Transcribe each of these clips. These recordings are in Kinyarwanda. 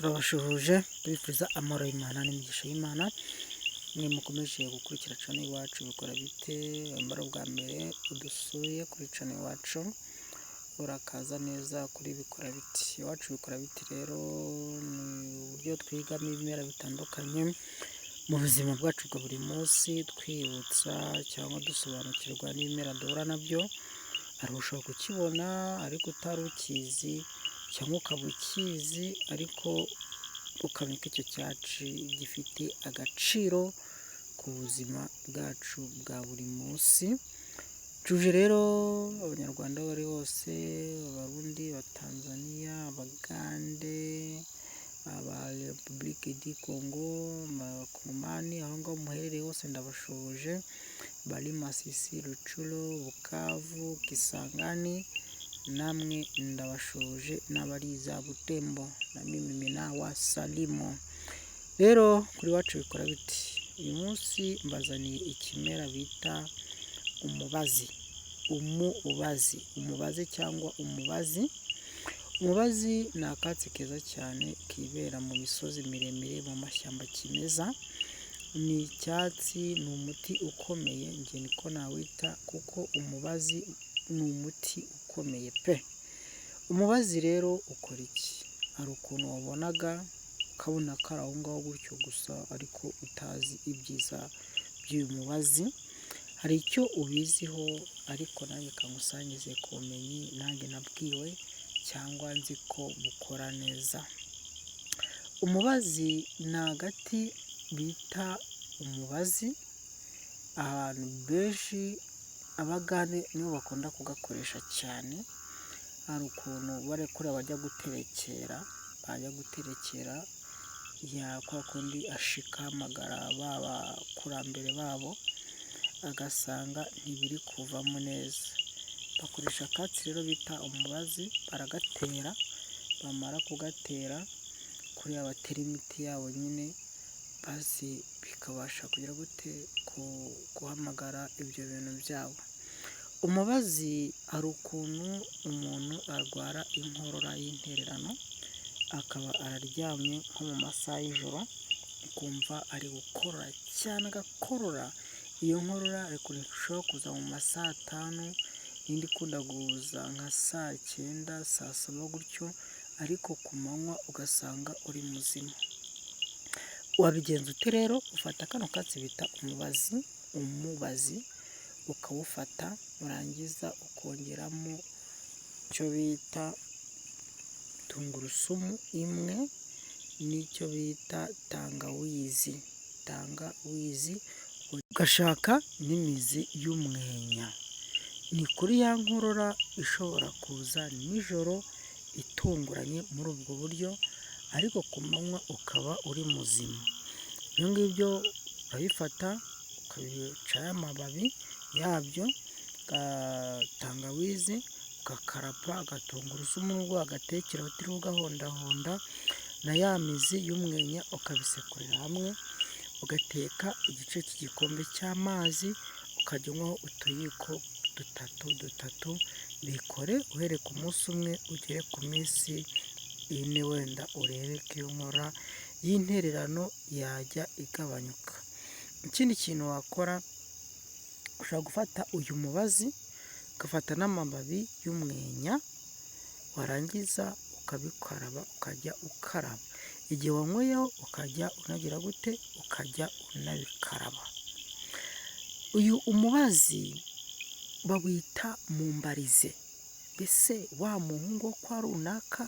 Turabashuhuje, tubifuriza amahoro y'Imana n'imigisha y'Imana. Mwe mukomeje gukurikira channel Iwacu Bikora Bite, mbara bwa mbere udusuye kuri channel Iwacu, urakaza neza kuri Bikora Bite. Iwacu Bikora Bite rero ni uburyo twigamo ibimera bitandukanye mu buzima bwacu bwa buri munsi, twibutsa cyangwa dusobanukirwa n'ibimera duhura nabyo. Hari ushobora kukibona ariko utari ukizi, cyangwa ukaba ukizi ariko ukamenya ko icyo cyatsi gifite agaciro ku buzima bwacu bwa buri munsi. Tuje rero Abanyarwanda aho bari hose, Abarundi, Abatanzaniya, Abagande, aba République du Congo, Abakongomani, aho ngaho muherereye hose ndabashuhuje, bari Masisi, Rutshuru, Bukavu, Kisangani, namwe ndabashuhuje, n'abari za Butembo na mimi nawasalimu. Rero kuri Iwacu Bikora Bite, uyu munsi mbazaniye ikimera bita umubazi, umubazi, umubazi cyangwa umubazi. Umubazi ni akatsi keza cyane kibera mu misozi miremire, mu mashyamba kimeza. Ni icyatsi, ni umuti ukomeye, njye niko nawita, kuko umubazi ni umuti ukomeye pe! Umubazi rero ukora iki? Hari ukuntu wabonaga ukabona kari aho ngaho gutyo gusa, ariko utazi ibyiza by'uyu mubazi. Hari icyo ubiziho, ariko nanjye kangusangize ku bumenyi nanjye nabwiwe cyangwa nzi ko bukora neza. Umubazi ni agati bita umubazi, abantu benshi, Abagande nibo bakunda kugakoresha cyane. Hari ukuntu bari kuriya bajya guterekera, bajya guterekera ya kwa kundi ashika ahamagara ba bakurambere babo, agasanga ntibiri kuvamo neza. Bakoresha akatsi rero bita umubazi, baragatera, bamara kugatera kuriya batera imiti yabo nyine, basi bikabasha kugira gute guhamagara ibyo bintu byabo. Umubazi, hari ukuntu umuntu arwara inkorora y'intererano, akaba araryamye nko mu masaha y'ijoro, ukumva ari gukorora cyane agakorora, iyo nkorora ikurushaho kuza mu ma saa tanu, indi ikunda kuza nka saa cyenda, saa saba gutyo, ariko ku manywa ugasanga uri muzima. Wabigenza ute rero? Ufata kano katsi bita umubazi, umubazi ukawufata, warangiza ukongeramo icyo bita tungurusumu imwe n'icyo bita tangawizi, tangawizi, ugashaka n'imizi y'umwenya. Ni kuri ya nkorora ishobora kuza nijoro itunguranye muri ubwo buryo, ariko ku manywa ukaba uri muzima. Ibyo ngibyo urabifata ukabicaho amababi yabyo, tangawizi, ugakarapa, agatungurusumu nubwo wagatekera utiriwe ugahondahonda, na ya mizi y'umwenya, ukabisekurira hamwe, ugateka igice cy'igikombe cy'amazi, ukajya unywaho utuyiko dutatu dutatu. Bikore uhereye ku munsi umwe ugere ku minsi 4, wenda urebe ko iyo nkorora y'intererano yajya igabanyuka. Ikindi kintu wakora, ushobora gufata uyu mubazi, ugafata n'amababi y'umwenya, warangiza ukabikaraba, ukajya ukaraba. Igihe wanyweyeho ukajya unagira gute? Ukajya unabikaraba. Uyu umubazi bawita mumbarize. Ese wa muhungu wo kwa runaka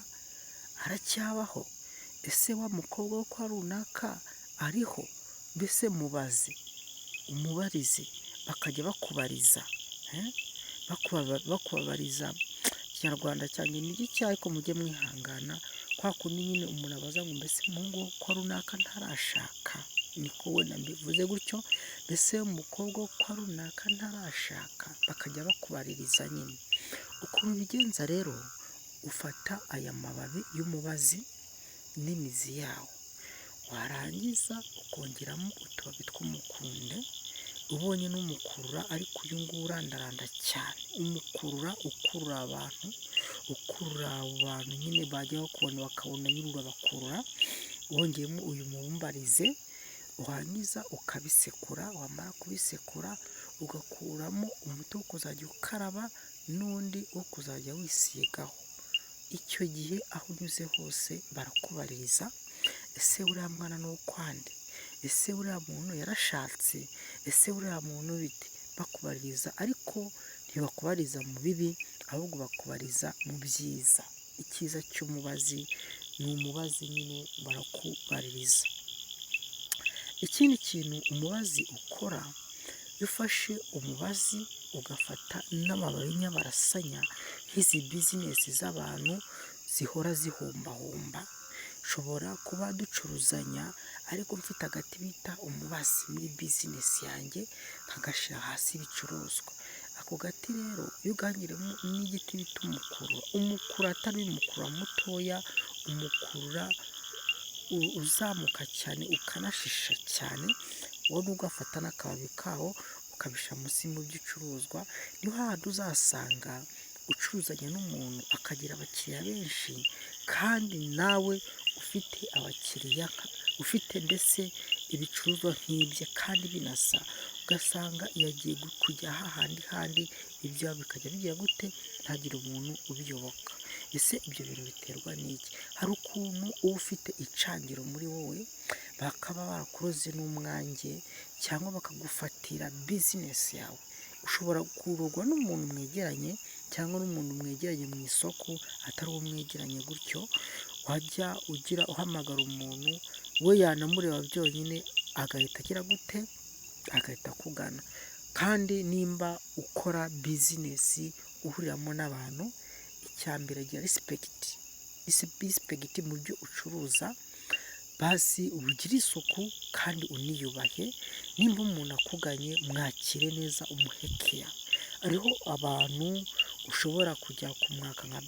aracyabaho? Ese wa mukobwa wo kwa runaka ariho? Mbese mubaze, umubarize, bakajya bakubariza, bakubabariza. Ikinyarwanda cyanjye ni gike, ariko mujye mwihangana. Kwa kundi nyine umuntu abaza ngo: "Mbese umuhungu wo kwa runaka ntarashaka?" Niko wenda mbivuze gutyo. "Mbese umukobwa wo kwa runaka ntarashaka?" Bakajya bakubaririza nyine. Ukuntu ubigenza rero, ufata aya mababi y'umubazi n'imizi yawo, warangiza ukongeramo utubabi tw'umukunde. Ubonye n'umukurura, ariko uyu nguyu urandaranda cyane, umukurura ukurura abantu, ukurura abo bantu nyine bajya bakubona bakabona nyine urabakurura, wongeyemo uyu muwumbarize, warangiza ukabisekura, wamara kubisekura ugakuramo umuti wo kuzajya ukaraba n'undi wo kuzajya wisigaho. Icyo gihe aho unyuze hose barakubaririza: ese uriya mwana ni uwo kwa nde? Ese uriya muntu yarashatse? Ese uriya muntu bite? Bakubaririza, ariko ntibakubariza mu bibi, ahubwo bakubariza mu byiza. Icyiza cy'umubazi ni umubazi nyine barakubaririza. Ikindi kintu umubazi ukora, iyo ufashe umubazi ugafata n'amababi y'inyabarasanya, nk'izi business z'abantu zihora zihombahomba, nshobora kuba ducuruzanya ariko mfite agati bita umubazi muri business yanjye, nkagashyira hasi ibicuruzwa. Ako gati rero iyo ugahangiremo n'igiti bita umukurura, umukurura atari umukurura mutoya, umukurura uzamuka cyane ukanashisha cyane, wowe ugafata n'akababi kawo ukabishyira munsi mu by'icuruzwa, niho hahandi uzasanga ucuruzanya n'umuntu akagira abakiriya benshi, kandi nawe ufite abakiriya, ufite mbese ibicuruzwa nk'ibye kandi binasa, ugasanga yagiye kujya hahandi handi ibyawe bikajya bigira gute? Ntagire umuntu ubiyoboka. Ese ibyo bintu biterwa n'iki? Hari ukuntu uba ufite icangiro muri wowe, bakaba barakuroze n'umwange cyangwa bakagufatira business yawe. Ushobora kurogwa n'umuntu mwegeranye cyangwa n'umuntu mwegeranye mu isoko atari uwo mwegeranye gutyo, wajya ugira uhamagara umuntu, we yanamureba byonyine agahita agira gute? Agahita akugana. Kandi nimba ukora business uhuriramo n'abantu, icya mbere gira respect, respect mu byo ucuruza, basi ugire isuku kandi uniyubahe, nimba umuntu akuganye mwakire neza, umuhe care. Hariho abantu ushobora kujya kumwaka nka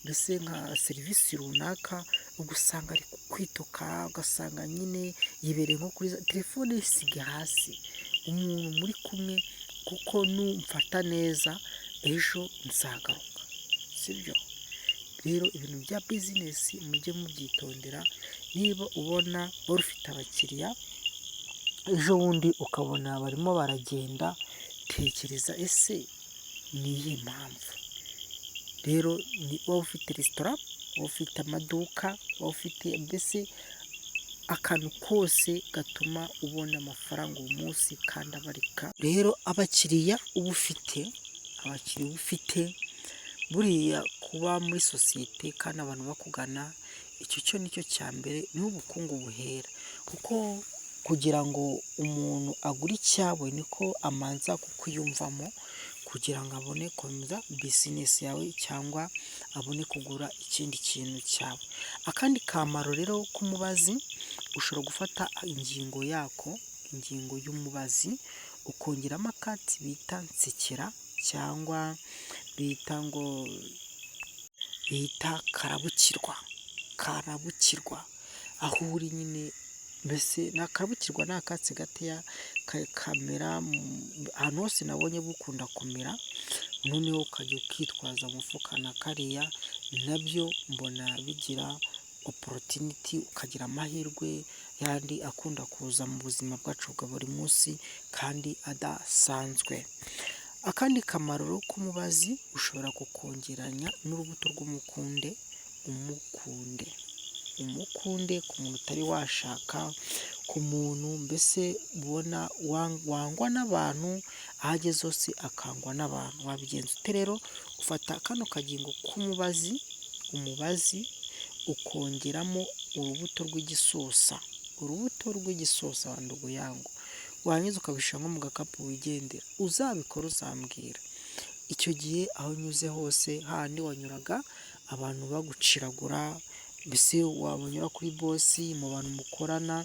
mbese nka serivisi runaka, ugasanga ari kukwituka, ugasanga nyine yibereye nko kuri telefone yisige hasi. Umuntu muri kumwe, kuko numfata neza ejo nzagaruka, sibyo? Rero ibintu bya business mujye mubyitondera, niba ubona wari ufite abakiriya, ejo bundi ukabona barimo baragenda, tekereza: ese ni iyihe mpamvu? Rero waba ufite resitora, waba ufite amaduka, waba ufite mbese akantu kose gatuma ubona amafaranga uwo munsi kandi abarika. Rero abakiriya uba ufite, abakiriya uba ufite, buriya kuba muri sosiyete kandi abantu bakugana, icyo cyo nicyo cya mbere, niho ubukungu buhera, kuko kugira ngo umuntu agure icyawe niko amanza kukwiyumvamo, kugira ngo abone gukomeza business yawe cyangwa abone kugura ikindi kintu cyawe. Akandi kamaro rero k'umubazi, ushobora gufata ingingo yako, ingingo y'umubazi, ukongeramo akatsi bita nsekera cyangwa bita ngo bita karabukirwa, karabukirwa, aho uri nyine mbese ni akarabukirwa, ni akatsi gatoya kamera ahantu hose nabonye bukunda kumera, noneho ukajya ukitwaza umufuka na kariya, nabyo mbona bigira opportunity, ukagira amahirwe yandi akunda kuza mu buzima bwacu bwa buri munsi kandi adasanzwe. Akandi kamaro k'umubazi, ushobora kukongeranya n'urubuto rw'umukunde, umukunde, umukunde ku muntu utari washaka, ku muntu mbese ubona wangwa n'abantu, aho ageze hose akangwa n'abantu. Wabigenza ute rero? Ufata kano kagingo k'umubazi, umubazi ukongeramo urubuto rw'igisusa, urubuto rw'igisosa ndugu yangu, warangiza ukabishyira nko mu gakapu wigendera, uzabikora uzambwira. Icyo gihe aho unyuze hose hahandi wanyuraga abantu baguciragura, mbese wanyura kuri boss, mu bantu mukorana,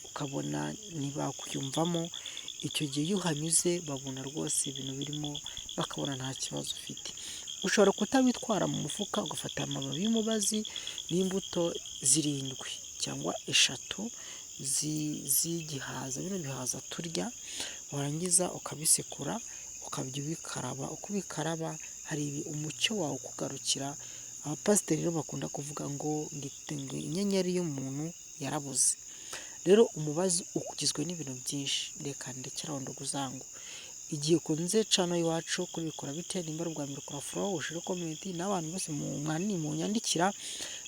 ukabona ntibakwiyumvamo, icyo gihe iyo uhanyuze babona rwose ibintu birimo, bakabona nta kibazo ufite. Ushobora kutabitwara mu mufuka, ugafata amababi y'umubazi n'imbuto zirindwi cyangwa eshatu. z'igihaza, bino bihaza turya, warangiza ukabisekura ukajya ubikaraba, uko ubikaraba hari umucyo wawe ukugarukira. Abapasiteri rero bakunda kuvuga ngo inyenyeri y'umuntu yarabuze. Rero umubazi ugizwe n'ibintu byinshi, reka ndekere aho ndaguzangu. Igihe ukunze channel iwacu kuri Bikora Bite, nimba ari ubwa mbere ukora follow, ushire comment, n'abantu bose munyandikira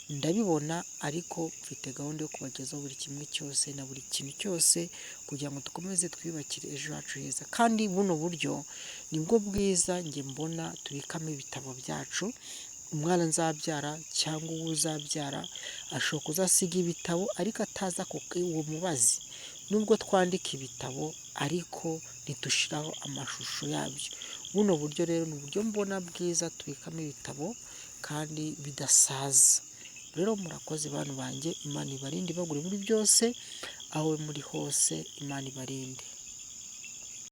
ndabibona, ariko mfite gahunda yo kubagezaho buri kimwe cyose na buri kintu cyose kugira ngo dukomeze twiyubakire ejo hacu heza. Kandi buno buryo nibwo bwiza njye mbona tubikamo ibitabo byacu, umwana nzabyara cyangwa uwo uzabyara ashobora kuzasiga ibitabo ariko atazi uwo mubazi. Nubwo twandika ibitabo ariko ntidushiraho amashusho yabyo. Buno buryo rero ni uburyo mbona bwiza tubikamo ibitabo kandi bidasaza. Rero murakoze bantu banjye, Imana ibarinde ibagure muri byose, aho muri hose Imana ibarinde.